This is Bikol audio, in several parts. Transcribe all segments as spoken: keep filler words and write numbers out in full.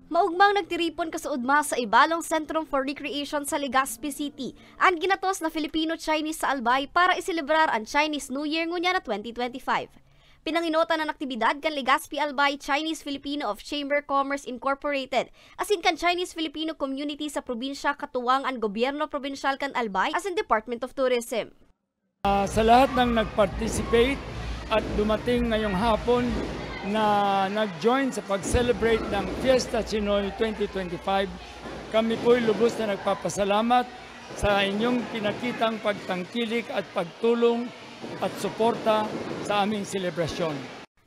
Maugmang nagtiripon kasuodma sa Ibalong Centrum for Recreation sa Legazpi City an ginatos na Filipino-Chinese sa Albay para iselebrar an Chinese New Year ngunyan na twenty twenty-five. Pinangenotan an aktibidad kan Legazpi Albay Chinese Filipino of Chamber Commerce Incorporated asin kan Chinese Filipino Community sa probinsya katuwang an gobyerno probinsyal kan Albay asin Department of Tourism. Ah, sa lahat ng nag-participate at dumating ngayong hapon na nag-join sa pag-celebrate ng Fiesta Chinoy twenty twenty-five, kami po'y lubos na nagpapasalamat sa inyong pinakitang pagtangkilik at pagtulong at suporta sa aming selebrasyon.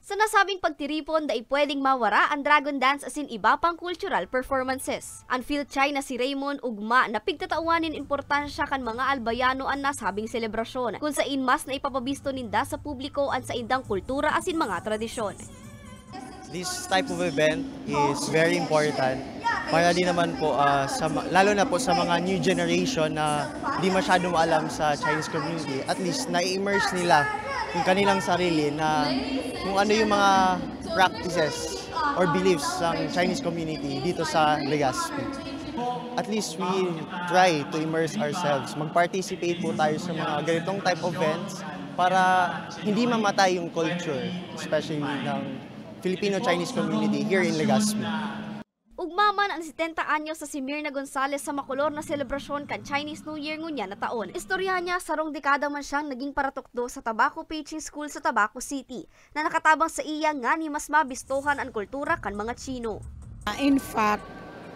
Sa nasabing pagtiripon, dai pwedeng mawara an Dragon Dance asin iba pang cultural performances. An Phil Chai na si Raymond ugma na pigtatawan nin importansya kan mga Albayano an nasabing selebrasyon, kun sain mas naipapabisto ninda sa publiko an saindang kultura asin mga tradisyon. This type of event is very important para din naman po, ah, sa, ma- lalo na po sa mga new generation na di masyadong alam sa Chinese community. At least, na-immerse nila yung kanilang sarili na kung ano yung mga practices or beliefs ng Chinese community dito sa Legazpi. At least we try to immerse ourselves. Mag-participate po tayo sa mga ganitong type of events para hindi mamatay yung culture, especially ng Filipino-Chinese community here in Legazpi. Ugma man an setenta anyos na si Mirna Gonzalez sa makolor na selebrasyon kan Chinese New Year ngunyan na taon. Istorya niya, sarong dekada man siyang naging paratukdo sa Tabaco Pichin School sa Tabaco City, na nakatabang sa iya ngani mas mabistohan an kultura kan mga Chino. In fact,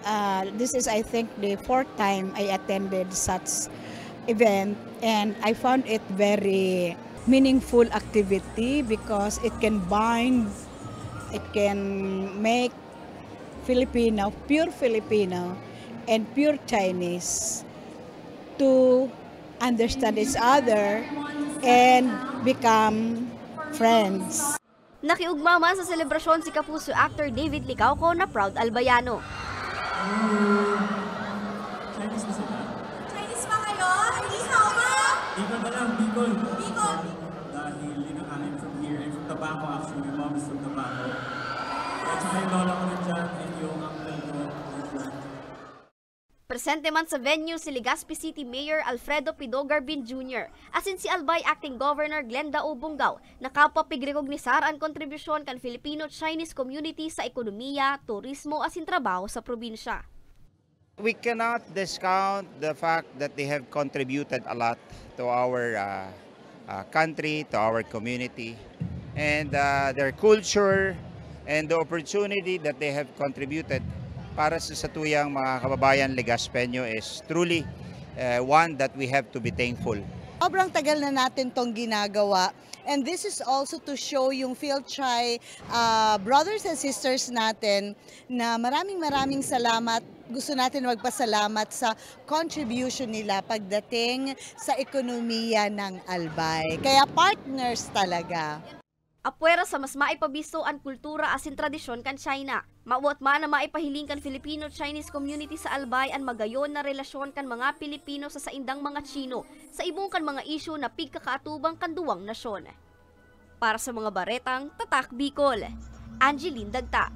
uh, this is, I think, the fourth time I attended such event, and I found it very meaningful activity because it can bind, it can make Filipino, pure Filipino, and pure Chinese to understand each other and become friends. Nakiugma man sa selebrasyon si Kapuso actor David Licauco na proud Albayano. Chinese ba sila? Chinese ba kayo? Hindi ako. Bicol na lang, Bicol. Bicol. Dahil yun ang akin from here. I'm from Tabaco actually. My mom is from Tabaco. At saka yung lola ko nandyan and yung uncle ko nandyan. Presente man sa venue si Legazpi City Mayor Alfredo Pido Garbin Junior asin si Albay Acting Governor Glenda O. Bongao, na kapwa pigrekognisar an kontribusyon kan Filipino-Chinese community sa ekonomiya, turismo asin trabaho sa probinsya. We cannot discount the fact that they have contributed a lot to our uh, uh, country, to our community, and uh, their culture and the opportunity that they have contributed para sa satuyang mga kababayan Legaspeño is truly uh, one that we have to be thankful. Sobrang tagal na natin tong ginagawa. And this is also to show yung Phil Chai uh, brothers and sisters natin na maraming maraming salamat. Gusto natin magpasalamat sa contribution nila pagdating sa ekonomiya ng Albay. Kaya partners talaga. Apwera sa mas maipabisto an kultura asin tradisyon kan China, mawot man na maipahiling kan Filipino-Chinese community sa Albay an magayon na relasyon kan mga Pilipino sa saindang mga Chino sa ibong kan mga isyu na pigkakaatubang kan duwang nasyon. Para sa mga baretang Tatak Bicol, Angeline Dagta.